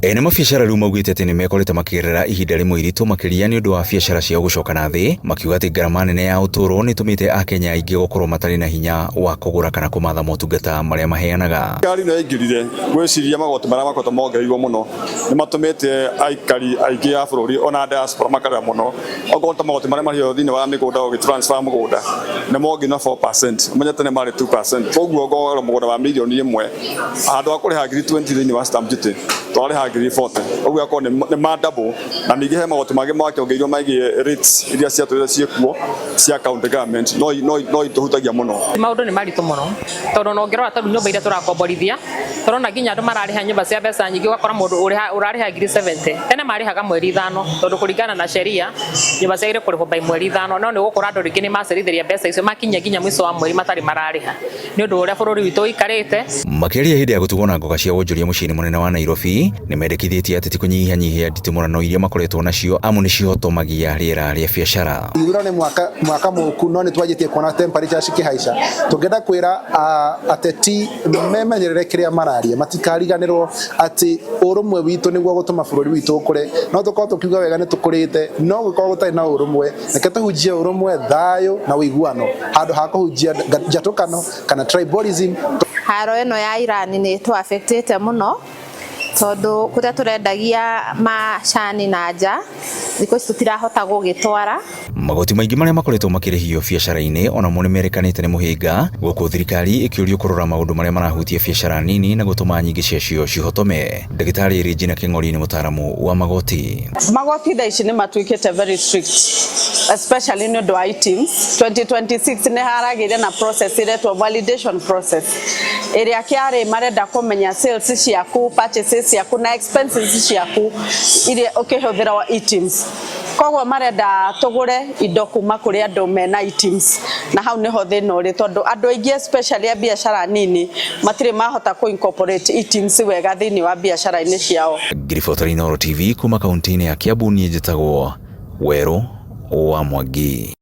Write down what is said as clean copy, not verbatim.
Ene mabiacara rĩu maugĩte atĩ nĩmekorete makĩgerera ihinda rĩmwe iritũ makĩria nĩ ũndũ wa biacara ciao gũcoka na thĩ, makiuga atĩ ngarama nene ya ũtũũro nĩ ĩtũmĩte Akenya aingĩ gũkorwo matarĩ na hinya wa kũgũra kana kũmatha motungata marĩa maheanaga. Thirikari ĩno yaingĩrire, ngwĩciria magoti marĩa makoretwo mongereirwo mũno nĩ matũmĩte aikari aingĩ a bũrũri ona diaspora makarĩra mũno. Okorwo nĩ ta magoti marĩa marĩhagio thĩinĩ wa mĩgũnda ũgĩ transfer mũgũnda nĩ mongereirwo na 4%, ũmenye tene marĩ 2%. Koguo ũngĩgũra mũgũnda wa mirioni ĩmwe handũ ha kũrĩha ngiri 20 thĩinĩ wa stamp duty twarĩha ngiri 40. Ũguo ĩgakorwo nĩ ma double na ningĩ he magoti mangĩ makĩongereirwo megiĩ rates iria ciatũrĩte ciĩkuo cia county government no no no itũhutagia mũno. Maũndũ nĩ maritũ mũno tondũ ona ũngĩrora ta rĩu nyũmba iria tũrakomborithia tũrona nginya andũ mararĩha nyũmba cia mbeca nyingĩ ũgakora mũndũ ũrarĩha ngiri 70 tene marĩhaga mweri ithano tondũ kũringana na sheria nyũmba ciagĩrĩire kũrĩhwo by mweri ithano no nĩ ũgũkora andũ rĩngĩ nĩ macerithĩria mbeca icio makinyia nginya mũico wa mweri matarĩ mararĩha nĩ ũndũ wa ũrĩa bũrũri witũ ũikarĩte. Makĩaria hĩndĩ ya gũtugwo na ngoga cia wonjoria mũciĩ-inĩ mũnene wa Nairobi, nĩmendekithĩtie ateti kũnyihanyihia nditimũrano iria makoretwo nacio amu nĩcihotomagia rĩera rĩa biacara. Ithurano nĩ mwaka mwaka mũku no nĩ twanjĩtie kuona temperature cikĩhaica. Tũngĩenda kwĩra ateti memenyerere kĩrĩa mararia, matikariganĩrwo atĩ ũrũmwe witũ nĩguo gũtũma bũrũri witũ ũkũre. No tũkorwo tũkiuga wega nĩ tũkũrĩte, no gũkorwo gũtarĩ na ũrũmwe, reke tũhunjie ũrũmwe, thayũ na ũiguano handũ ha kũhunjia njatũkano kana tribalism. Haro ĩno ya Iran nĩ ĩtũ affect ĩte mũno tondũ kũrĩa tũrendagia macani na nja thikũ ici tũtirahota gũgĩtwara. Magoti maingĩ marĩa makoretwo makĩrĩhio biacara-inĩ onamo nĩmerekanĩte nĩ mũhĩnga, gũkũ thirikari ĩkĩũrio kũrora maũndũ marĩa marahutia biacara nini na gũtũma nyingĩ ciacio cihotome. Ndagĩtarĩ Regina Kĩng'ori nĩ mũtaaramu wa magoti. Magoti thaa ici nĩ matuĩkĩte very strict especially nĩ ũndũ wa eTIMS. 2026 nĩ haragĩire na process ĩretwo validation process ĩrĩa KRA marenda kũmenya sales ciaku, purchases ciaku na expenses ciaku iria ũkĩhũthĩra wa eTIMS. Koguo marenda tũgũre indo kuma kũrĩ andũ mena eTIMS na hau nĩho thĩna ũrĩ tondũ andũ aingĩ especially a biacara nini matirĩ mahota kũ incorporate eTIMS wega thĩinĩ wa biacara-inĩ ciao. Ngĩribotera Inooro TV kuma kaunti-inĩ ya Kiambu niĩ njĩtagwo Werũ wa Mwangi.